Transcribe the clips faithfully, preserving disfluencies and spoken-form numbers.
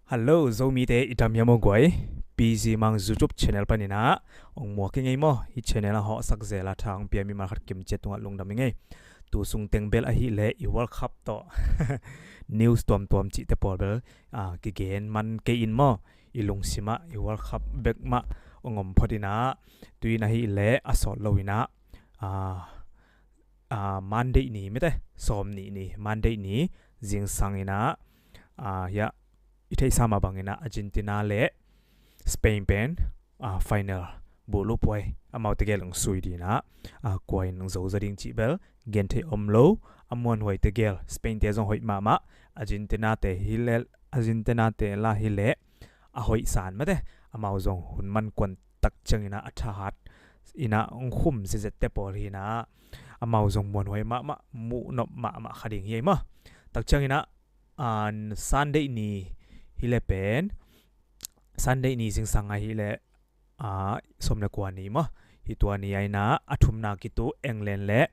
Hello, Zomite i dam hiam aw guai? P Z Mang YouTube channel panin ah ong muak i ngei maw? Hih channel ah hawhsak zel a tha ong pia mimal khat kim ciat tungah lungdam i ngei. Tu sung teng bel ahih leh i World Cup tawh news tuamtuam cihte pawl bel, ah, kigen man kei in maw? I lungsim ah i World Cup bek mah ong om phot in ah, tu in ahih leh a sawt lo in ah, ah, ah, Monday ni mete, sawm nih ni, Monday ni zingsang in ah, ah, hiah i theihsa mah bangin ah Argentina le Spain pen, ah, final buh lupuai, amaute gel ong sui ding in ah, ah, kua in ong zo zaw ding cih bel gen theih om lo. A muanhuaite gel, Spain te zong hoih mahmah, Argentina te hi leh, Argentina te lah hi leh a hoih san mete, amau zong hun man kuan tak ciangin ah a thahat in ah ong khum zetzet te pawl hi in ah, amau zong muanhuai mahmah, muhnop mahmah kha ding hi ei maw? Tak ciangin ah, ah, Sunday ni hi leh pen, Sunday ni zingsang ahih leh, ah, sawm le kua ni maw? Hih tua ni ah in ah a thumna kitu England le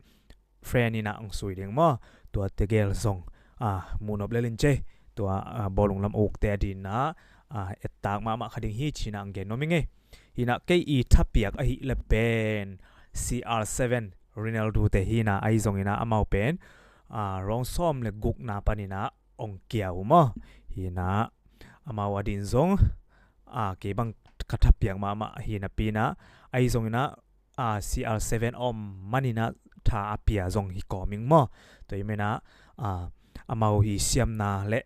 France in ah ong sui ding maw? Tuate gel zong, ah, muhnop lel in cei. Tua, ah, bawlung lam ukte a ding in ah, ah, ettak mahmah kha ding hi ci in ah ong gen nuam i ngei. Hi in ah kei i thapiak ahih leh pen C R seven Ronaldo te hi in ah, ahi zongin ah amau pen, ah, round sawm le gukna panin ah ong kia uh maw? Hi in ah amau a ding zong, ah, kei bang ka thapiak mahmah hi napi in ah, ahi zongin ah, ah, C R seven om manin ah tha a pia zong hi kawm ing maw? Tua ahih manin ah, ah, amau i siamna le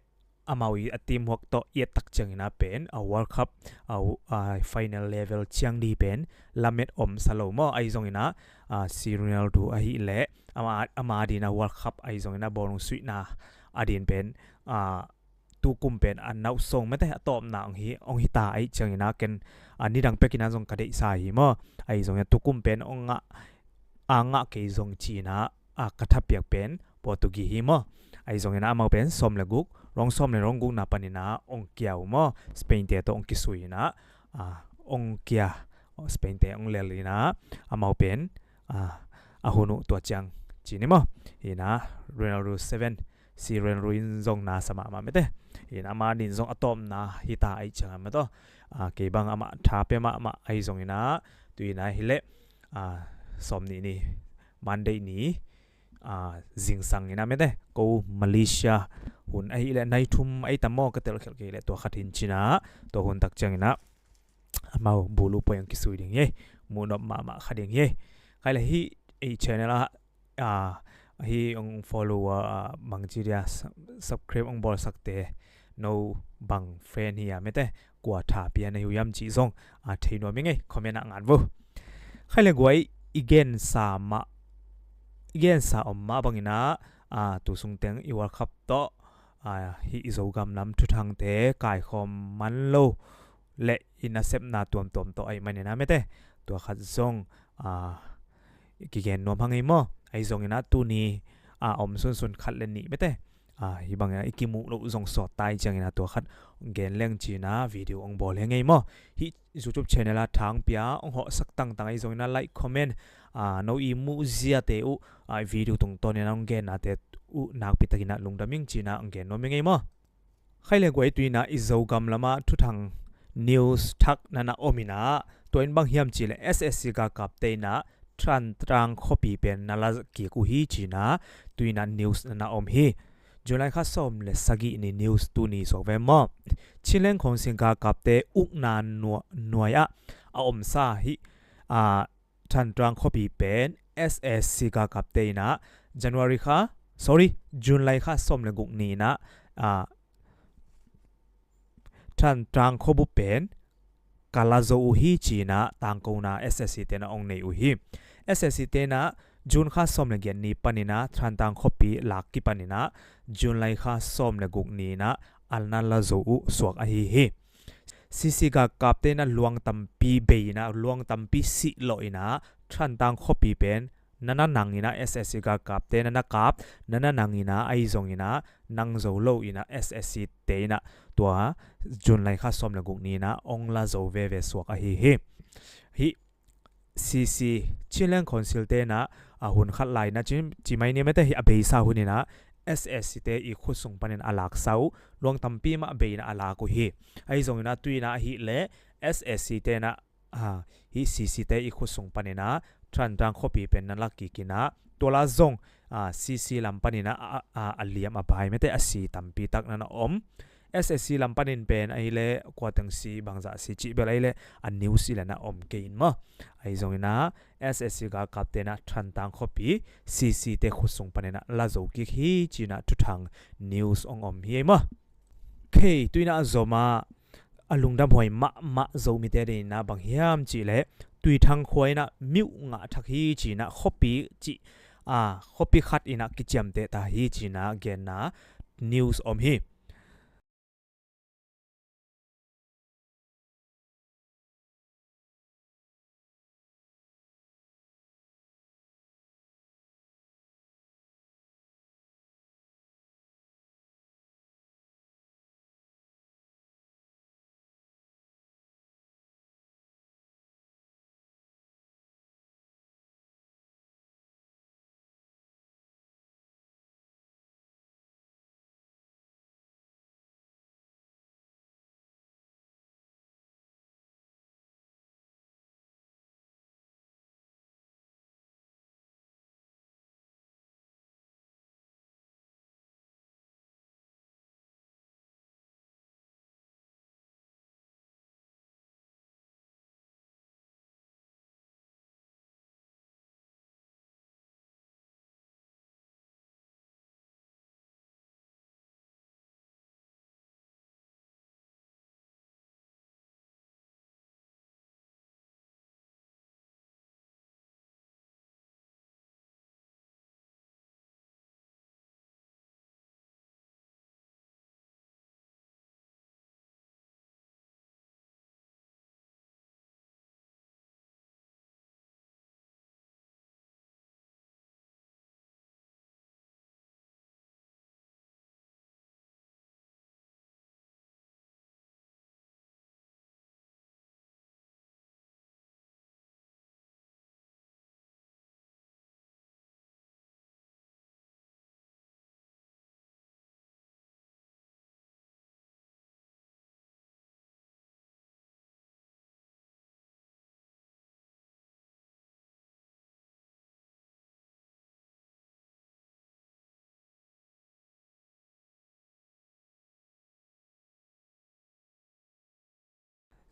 amau i a teamwork tawh i et tak ciangin ah pen a World Cup, a, a final level ciang ding pen lamet om sa lo maw? Ahi zongin ah, ah, C Ronaldo ahih leh ama, ama a ding in ah World Cup ahi zongin ah bawlung suihna a ding pen, ah, tukum pen a nauh song mete, a tawpna ong hi, ong hi ta ahih ciangin ah ken, ah, nidang pek in ah zong ka deihsa hi maw? Ahi zongin ah tukum pen ong ngah, a ngah kei zong ci in ah, ah, ka thapiak pen Portugal hi maw? Ahi zongin ah amau pen sawm le guk, round sawm le round gukna panin ah ong kia uh maw? Spain te tawh ong kisui in ah, ah, ong kia, Spain te ong lel in ah, amau pen, ah, a hun uh tua ciang ci ni maw? Hi in ah Ronaldo seven, C Ronaldo in zong na sa mahmah mete. Hi in ah ama a ding zong a tawpna hi ta ahih ciang ah mete. Ah, kei bang amah tha pia mahmah ahi zongin ah, tu in ah hi leh, ah, sawm nih ni, Monday ni, ah, zingsang in ah mete, ko Malaysia hun ahih leh nai thum ahi tam maw, ka telkhialh kei leh tua khat hi in ci in ah, tua hun tak ciangin ah amau buh lupuai ong kisui ding hi ei, muhnop mahmah kha ding hi ei. Khai leh hih ei channel ah, ah, hih ong follow, ah, bangci dia, sub-, subscribe ong bawlsakte no bang friend hi a mete, kua tha pia na hi uh hiam cih zong, ah, thei nuam i ngei, comment ah ngat vo. Khai leh guai, i gensa mah, i gensa om mah bangin ah, ah, tu sung teng i World Cup tawh, ah, hih i Zogam lam thuthangte kaikhawm man lo leh i nasepna tuamtuam tawh ahih manin ah mete, tua khat zong, ah, kigen nuam hang ei maw? Ahi zongin ah tuni, ah, om sunsun khat le nih mete, ah, hih bangin ah i kimuh loh zong sawt ta ahih ciangin ah tua khat gen leng ci in ah video ong bawl hi ing ei maw? Hih YouTube channel ah tha ong pia, ong hawhsak tangtang ahi zongin ah like, comment, ah, no i muh ziate uh, ah, video tungtawnin ah ong gennate uh nakpi takin ah lungdam ing ci in ah ong gen nuam i ngei maw? Khai leh guai, tu in ah i Zogam lam ah thuthang news thak na na om in ah, tua in bang hiam cih leh S S C galkapte in ah Thantlang khuapi pen na la kik uh hi ci in ah, tu in ah news na na om hi. July kha sawm le sagih ni news tuni suak ve maw? Chinland Council galkapte ukna nua-, nuai ah a omsa hih, ah, Thantlang khuapi pen S S C galkapte in ah January kha, sorry, July kha sawm le guk ni in ah, ah, Thantlang khuabup pen ka la zo uh hi ci in ah tangkona S S C te in ah ong nei uh hi. S S C te in ah June kha sawm le giat ni panin ah Thantlang khuapi lak kipan in ah July kha sawm le guk ni in ah a na la zo uh suak ahi hi. C C galkapte in ah luang tampi bei in ah luang tampi sih lawh in ah Thantlang khuapi pen na na nang in ah S S C galkapte na na kap, na na nang in ah ahi zongin ah nang zo lo in ah S S C te in ah tua July kha sawm le guk ni in ah ong la zo veve suak ahi hi. Hih C C, Chinland Council te in ah, a hun khat lai in ah ci, ci mai ni mete, hih a beisa hun in ah S S C te i khut sung panin a laksa uh luang tampi mah bei in a lak uh hi. Ahi zongin a tu in a ahih leh S S C te in a, a, hih C C te i khut sung panin a Thantlang khuapi pen na lak kik in a, tua la zong, a, C C lam panin a, a, a, a liam a bai mete a si tampi tak na na om. S S C lam panin pen ahih leh kua teng si bangzah si cih bel ahih leh a news i la na om kei in maw. Ahi zongin a S S C galkapte in a Thantlang khuapi C C te khut sung panin a la zo kik hi ci in a thuthang news ong om hi ei maw. Kei tu in a zom a a lungdamhuai mahmah Zomite ading in a bang hiam cih leh Tuithang khua in a myo ngah thak hi ci in a khuapi cih, a, khuapi khat in a kiciamteh ta hi ci in a genna news om hi.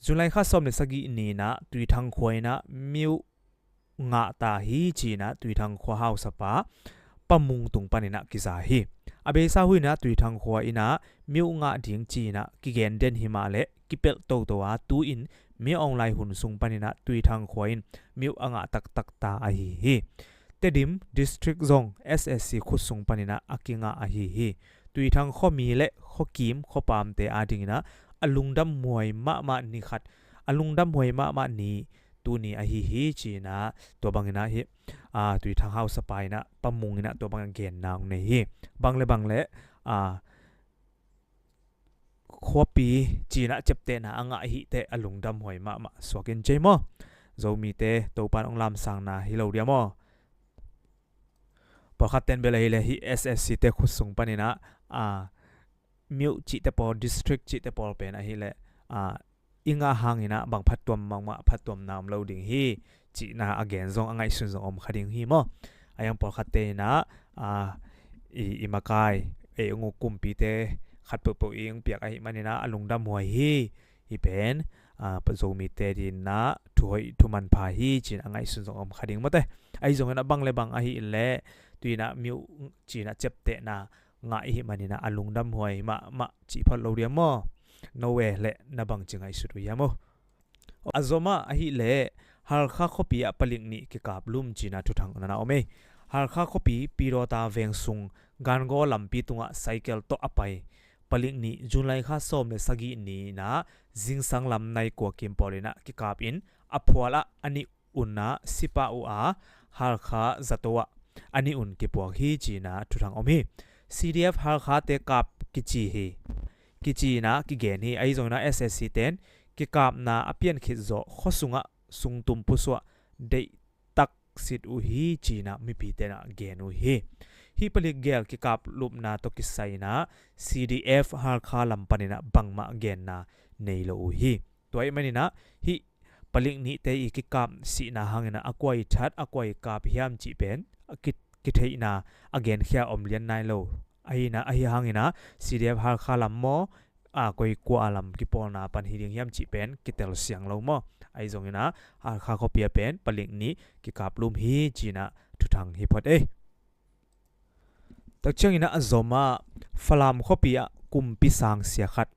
July kha sawm le sagih ni in ah Tuithang khua in ah myo ngah ta hi ci-in ah Tuithang khua hausapa Pa Mung tung panin ah kiza hi. A beisa hun in ah Tuithang khua in ah myo ngah ding ci-in ah kigen den hi mah leh kipelh toto a, tu-in Min Aung Hlaing hun sung panin ah Tuithang khua in myo a ngah taktak ta ahi hi. Tedim District zong S S C khut sung panin ah a kingah ahi hi. Tuithang khuami le khuakim khuapamte adingin ah a lungdamhuai mahmah ni khat, a lungdamhuai mahmah ni tuni ahi hi ci-in ah tua bangin ah hih, a, Tuithang hausapa in ah Pa Mung in ah tua bangin ah genna hong nei hi. Bang le bang le, a, khuapi ci-in ah ciaptehna a ngah ahih teh a lungdamhuai mahmah suak in ci ei maw. Zomite Topa'n hong lamsangna hi lo dia maw. Pawlkhatte'n bel ahih leh hih S S C te khut sung panin ah, a, myo cihte pawl, district cihte pawl pen ahih leh, a, i ngah hangin ah bang phattuam mahmah phattuamna om lo ding hi cihna a gen zong a ngaihsun zong om kha ding hi maw. A, hih hang pawlkhatte in ah, a, i, i makai, ei hong uk kumpite khat peuhpeuh in hong piak ahih manin ah a lungdamhuai hi. Hih pen, a, Zomite adingin ah thuhoih thumanpha hi ci-in a ngaihsun zong om kha ding maw te. Ahi zongin ah bang le bang ahih leh tu-in ah myo ci-in ah ciaptehna ngah i hih manin ah a lungdamhuai mahmah cih phot lo dia maw. No e, leh na bangci ngaihsut uh hiam aw. A zom ah ahih leh Halkha khuapi ah palik nih kikaplum ci-in ah thuthang na na om ei. Halkha khuapi Pidawta veng sung Gangaw lampi tungah cycle tawh a pai palik nih July kha sawm le sagih ni in ah zingsang lam nai kua kim pawl in ah kikap in a phual ah a nih un ah sipah uh a, Halkha zato ah a nih un kipuak hi ci-in ah thuthang om hi. C D F Halkha te kap kici hi, kici-in ah kigen hi. Ahi zongin ah S S C te'n kikapna a pian khit zawh khua sungah sungtum pusuah deihtak sit uh hi ci-in ah mipite'n ah gen uh hi. Hih palik gel kikaplumna tawh kisai inah C D F Hakha lam paninah bangmah genna nei lo uh hi. Tua ahih maninah hih palik nihte i kikap sihna hanginah a kua i that, a kua i kap hiam cih pen a ki, kitheihna a genkhia om lian nai lo. Ahi inah, ahi hanginah C D F Hakha lam maw, a koi kua a lam kipawlna pan hi ding hiam cih pen kitel siang lo maw. Ahi zonginah Hakha khuapi ah pen palik nih kikaplum hi cinah thuthang hi phot ei. Tak cianginah a zomah Falam khuapi ah kumpi sangsia khat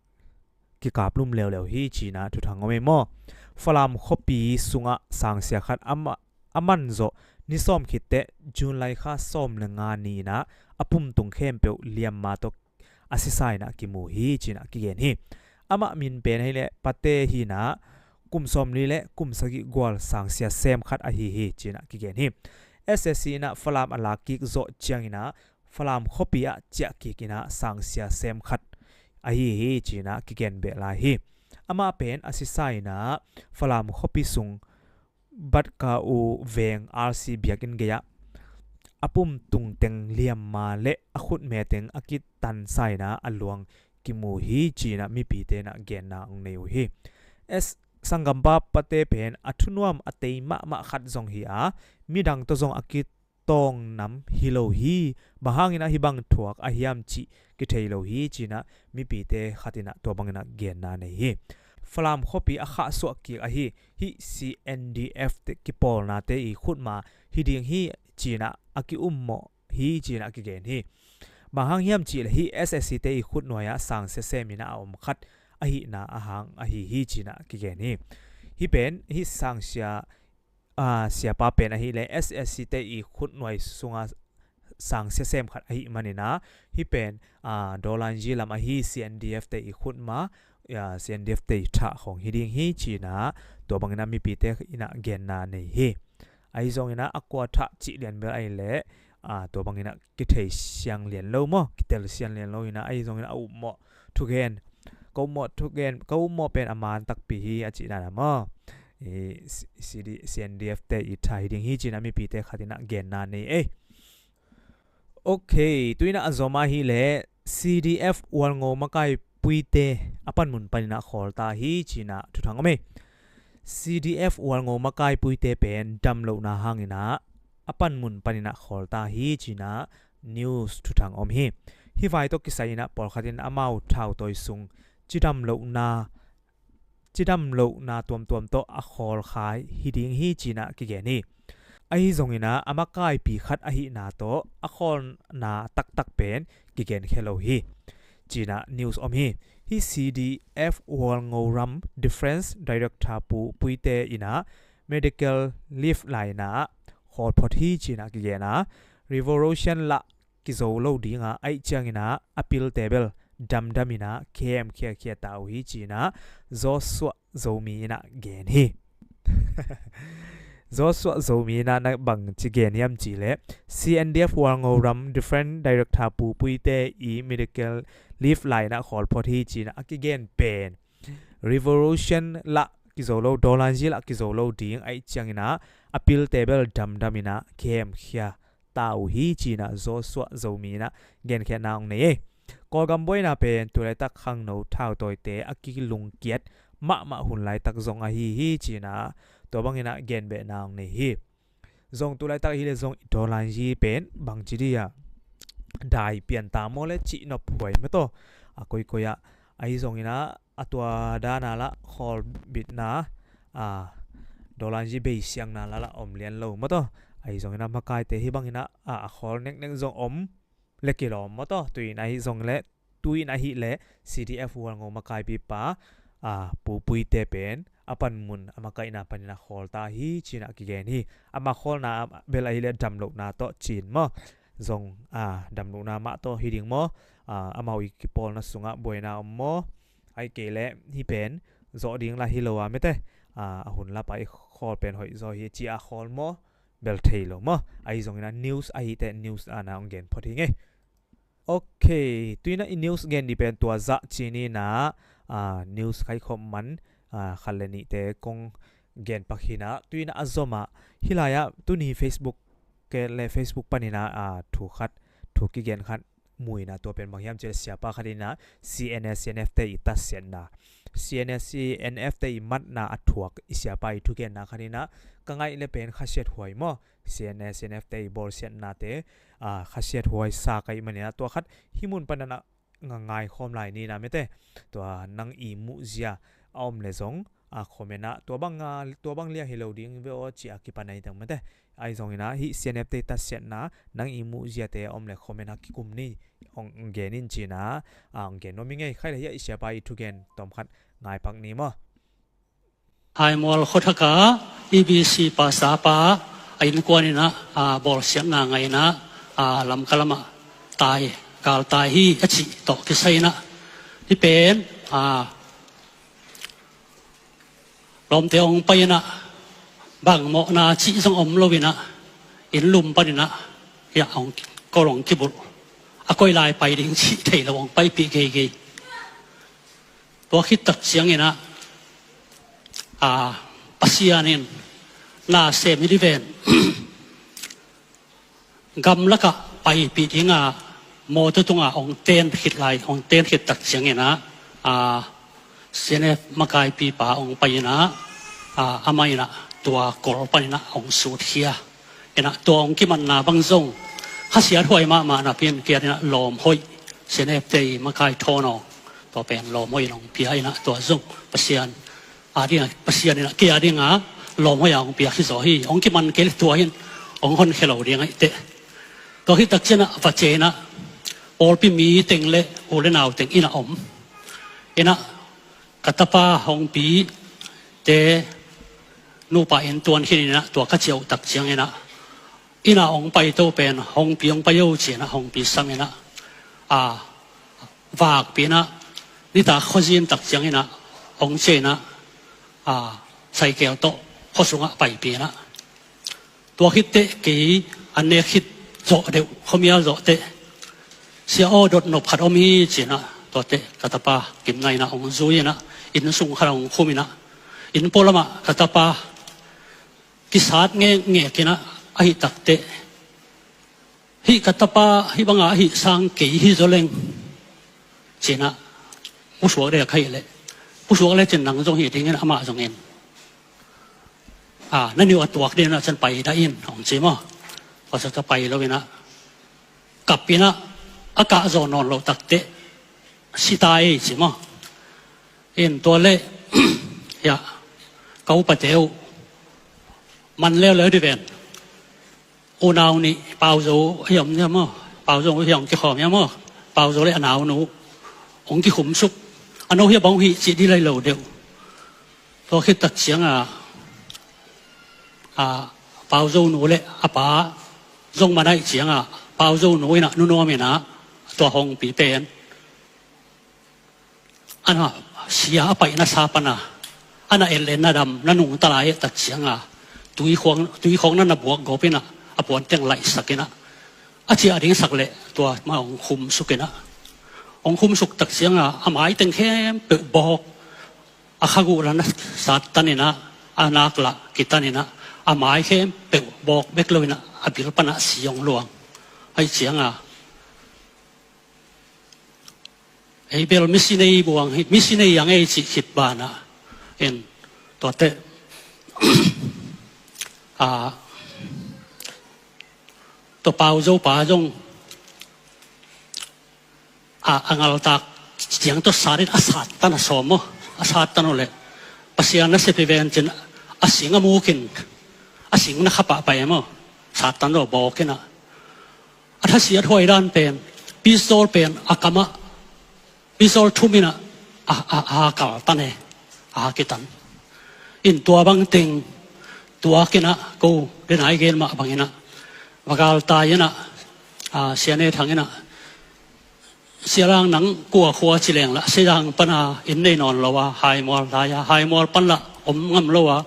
kikaplum leuleu hi cinah thuthang om ei maw. Falam khuapi sungah sangsia khat a ma, a man zawh ni sawm khit teh June lai kha sawm le nga ni inah a pumtung khempeuh liamma tawh a sisa inah kimu hi cinah kigen hi. Amah min pen ahileh Pate hinah kum sawmli le kum sagih gual sangsia sem khat ahi hi cinah kigen hi. S S C inah Falam a lakkik zawh cianginah Falam khuapi ah ciahkik inah sangsia sem khat ahi hi cinah kigen beh lai hi. Amah pen a sisa inah Falam khuapi sung Batkau veng R C biakinn gei-ah a pumtung teng liamma le a khutme teng a kitansa inah a luang kimu hi cinah mipite inah genna hong nei uh hi. S, sanggampa Pate pen a thunuam a tei mahmah khat zong hi a, midang tawh zong a kitawngnam hi lo hi. Bang hanginah hih bang thuak a hiam cih kithei lo hi cinah mipite khat inah tua banginah genna nei hi. Falam khuapi a khahsuah kik ahi hih C N D F te kipawlnate i khutma hi ding hi cinah a kiummawh hi cinah kigen hi. Bang hang hiam cihleh hih S S C te i khutnuai-ah sangsia sem inah a om khat ahihna a hang ahi hi cinah kigen hi. Hih pen hih sangsia, a, siapa pen ahileh S S C te i khutnuai sunga sangsia sem khat ahih maninah hih pen, a, Dolanji lam ahi C N D F te i khutma, a, C N D F te i thah khong hi ding hi cinah tua banginah mipite inah genna nei hi. Ahi zonginah a kua thah cih lian bel ahileh, a, tua banginah kithei siang lian lo maw, kitel siang lian lo inah, ahi zonginah a ummawh thugen, ka ummawh thugen, ka ummawh pen a man takpi hi a cih dan a maw. I C D, C N D F te i thah hi ding hi cinah mipite khat inah genna nei ei. Ok, tu inah a zomah hileh C D F Walngo makai puite a panmun paninah khawlta hi cinah thuthang om ei. C D F Walngo makai puite pen damlohna hanginah a panmun paninah khawlta hi cinah news thuthang om hi. Hih vai tawh kisai inah pawlkhat in amau thautawi sung cidam lohna cidam lohna tuamtuam tawh a khawlkhai hi ding hi cinah kigen hi. Ahi zonginah a makaipi khat ahihna tawh a khawlna taktak pen kigenkhia lo hi cinah news om hi. Hih C D F Walngo ram Defense Director Pu Puite inah medical leave lainah khawl phot hi cinah kigen a, revolution lah kizo lo dinga aih cianginah a pilte bel damdam inah khemkhia khia ta uh hi cinah Joshua Zomi inah gen hi. Joshua Zomi inah na bangci gen hiam cihleh C N D F Walngo ram Defense Director Pu Puite i medical leave lainah khawl phot hi cinah a kigen pen revolution lah kizo lo, Dolanji lah kizo lo ding aih cianginah a pilte bel damdam inah khemkhia ta uh hi cinah Joshua Zomi inah genkhiatna hong nei ei. Kawlgam buaina pen tulaitak khangno thautawite a kilungkiat mahmah hun laitak zong ahi hi cinah tua banginah genbehna hong nei hi. Zong tulaitak hileh zong i Dolanji pen bangci dih-ah dai pianta maw le cihnop huai mataw a koikoi-ah ahi zonginah a tua dana lah khawlbitna, a, Dolanji beisiangna lah lah om lian lo mataw. Ahi zonginah makaite hih banginah, a, a khawl neknek zong om le kilawm mataw. Tuin ahi zongleh, tuin ahileh C D F Walngo makaipipa, a, Pu Puite pen a panmun a makaihna paninah khawlta hi cinah kigen hi. Ama khawlna bel ahileh damlohna tawh cin maw. Zong, a, damlohna mah tawh hi ding maw. A, amau i kipawlna sungah buaina om maw. Ahi kei leh hih pen zawh ding lah hi lo a mete, a, a hun lapa i khawl pen hoih zaw hi ci a khawl maw, bel thei lo maw. Ahi zonginah news ahi teh news ana hong gen phot hi ngei. Ok, tuinah i news gen dih pen tua zah cininah, a, news khaikhop man, a, khat le nihte kong gen pak hinah tuinah a zomah hih lai-ah tuni Facebook ke le Facebook paninah, a, thu khat thu kigen khat mu in ah, tua pen bang hiam cih leh siapa khat in ah C N A, C N F te i tatsiatna, C N A, C N F te i matna a thuak i siapa i thugenna khat in ah ka ngaih leh pen khasiathuai maw, C N A, C N F te i bawlsiatnate, ah, khasiathuai sa ka hih manin ah tua khat hih mun panin ah nga ngaikhawm lai ni na mite. Tua nang i muhzia a om leh zong, a, comment ah tua bang, a, tua bang liang hi lo ding ve aw ci-a kipan ahi ding mite. Ahi zongin ah hih C N F te i tatsiatna nang i muhziate a om leh comment ah kikum ni. Hong gen in ci-in ah, a, hong gen nuam ing ei. Khai leh hiah i siapa i thugen tawm khat ngaipak ni maw. Haimual khuathak ah E B C pastor pa a innkuan in ah, a, bawlsiatna ngah in ah, a, Lamka lamah tai, galtai hi a cih tawh kisai in ah, hih pen, a, lawmte hong pai in ah, bang mawhna cih zong om lo in ah, inn lum panin ah, hiah hong, kol hong kibulh. A koi lai pai ding cih thei lo hong paipih geigei. Tua khit tak ciangin ah, a, Pasian in na sem hi ding ven. Gamlakah paipih ding a mawtaw tungah hong ten khit lai, hong ten khit tak ciangin ah, a, C N F makaipipa hong pai in ah, a, amah in ah tua kol panin ah hong sutkhia. In ah tua hong kimatna bang zong khasiathuai mahmah napi-in kei adingin ah lawmhoih, C N F te i makai thawn aw, tua pen lawmhoih in hong pia in ah tua zong Pasian adingin ah, Pasian in ah kei adingin ah lawmhoih a hong pia hi zaw hi. Hong kiman kei leh tua hi-in hong honkhia lo ding ahih teh. Tua khit tak ciangin ah va ciah in ah pawlpi mi teng leh u leh nau teng inn ah om in ah, ka tapa Hongpi te nupa inn tuan khin in ah tua ka ciah uh tak ciangin ah, inn ah hong paito pen Hongpi hong pai o ci-in ah Hongpi sam in ah, a, vakpih in ah, nitak khuazin tak ciangin ah hong ciah in ah, a, cycle tawh khua sungah paipih in ah. Tua khit teh kei an nek khit zawh deuh, khuamial zawh teh, "Sia aw, dot nop khat om hi," ci-in ah, tua teh ka tapa kimna in ah hong zui in ah, inn sung khat ah hong khum in ah, inn pualamah ka tapa kisat ngekngek in ah, ahih tak teh, "Hih ka tapa, hih banga ahih sang kei hi zaw leng," ci-in ah, pusuak dek ahih leh, "Pusuak lecin nang zong hih dingin amah zongin, a, na niuh a tuak ding na cian pai dah in," hong ci maw. Tua ciang ka pai lo in ah, kap in ah, a kah zaw nawn loh tak teh si ta ei ci maw. In tua leh, hiah, ka upate uh man leuleu ding ven. Unau nih, Pauzo hi om nia maw, Pauzo hi hong kikhawm nia maw, Pauzo leh a naunu hong kikhumsuk. A no hiah bang hong hih cih ding lai lo deuh. Tua khit tak ciangin ah, a, Pauzo nu leh a pa zong man ahih ciangin ah, Pauzo nu in ah nu nuam in ah, tua Hongpi pen a na sia a paina sa pan a, a na et leh na dam, na nungta lai ahih tak ciangin ah, tui khawng, tui khawng na na buak gawp in ah, a puan teng laihsak in ah, a ciah ding sak leh tua mah hong khumsuk in ah, hong khumsuk tak ciangin ah, a mai teng khempeuh bawk, a khaguh lah na sattan in ah, a nak lah kitan in ah, a mai khempeuh bawk bek lo in ah, a bil pan ah si hong luang. Ahih ciangin ah, "Ei bel misi nei buang hi, misi nei ang ei," cih khit banah, in, tua teh, a, tua Pauzo pa zong, a, a ngaltak ciang tawh sat in a sattan a sawm maw, a sattan uh leh, "Pasian nasep hi ven," ci-in a sing a muk in, a sing na kha pahpah e maw, sattan tawh bawk in ah, a thasiathuai dan pen, pistol pen a kam ah, pistol thum in ah, a, a, a kaltan e, a kitan. In tua bang teng, tua kin ah, ko, den ai gen mah bang in ah, va galtai in ah, a, Sia Ne Thang in ah, "Sia Lang, nang kua khua ci leng lah, Sia Lang pan a inn nei nawn lo a, Haimual tai a, Haimual pan lah om ngam lo a,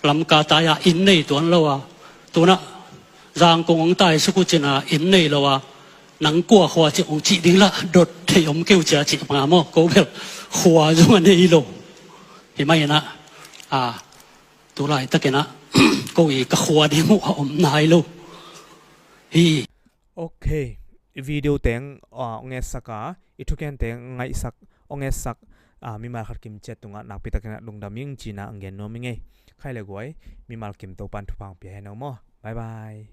Lamka tai a inn nei tuan lo a, tu-in ah Zangkong hong tai suk uh cin a inn nei lo a, nang kua khua ci hong cih ding lah, dot thei om kei uh," ci-a cih bang a maw, ko bel khua zong a nei lo. Hi mah in ah, a, tu laitak in ah, ko i ka khua ding uh a om nai lo hi. Ok. video teng, ah, ong etsak a, i thuken teng ngaihsak, ong etsak, ah, mimal khat kim ciat tungah nakpi takin a lungdam ing cina ang gen nuam ing ei. Khai le guai, mimal kim Topan thupha pia hen aw maw. Bye bye.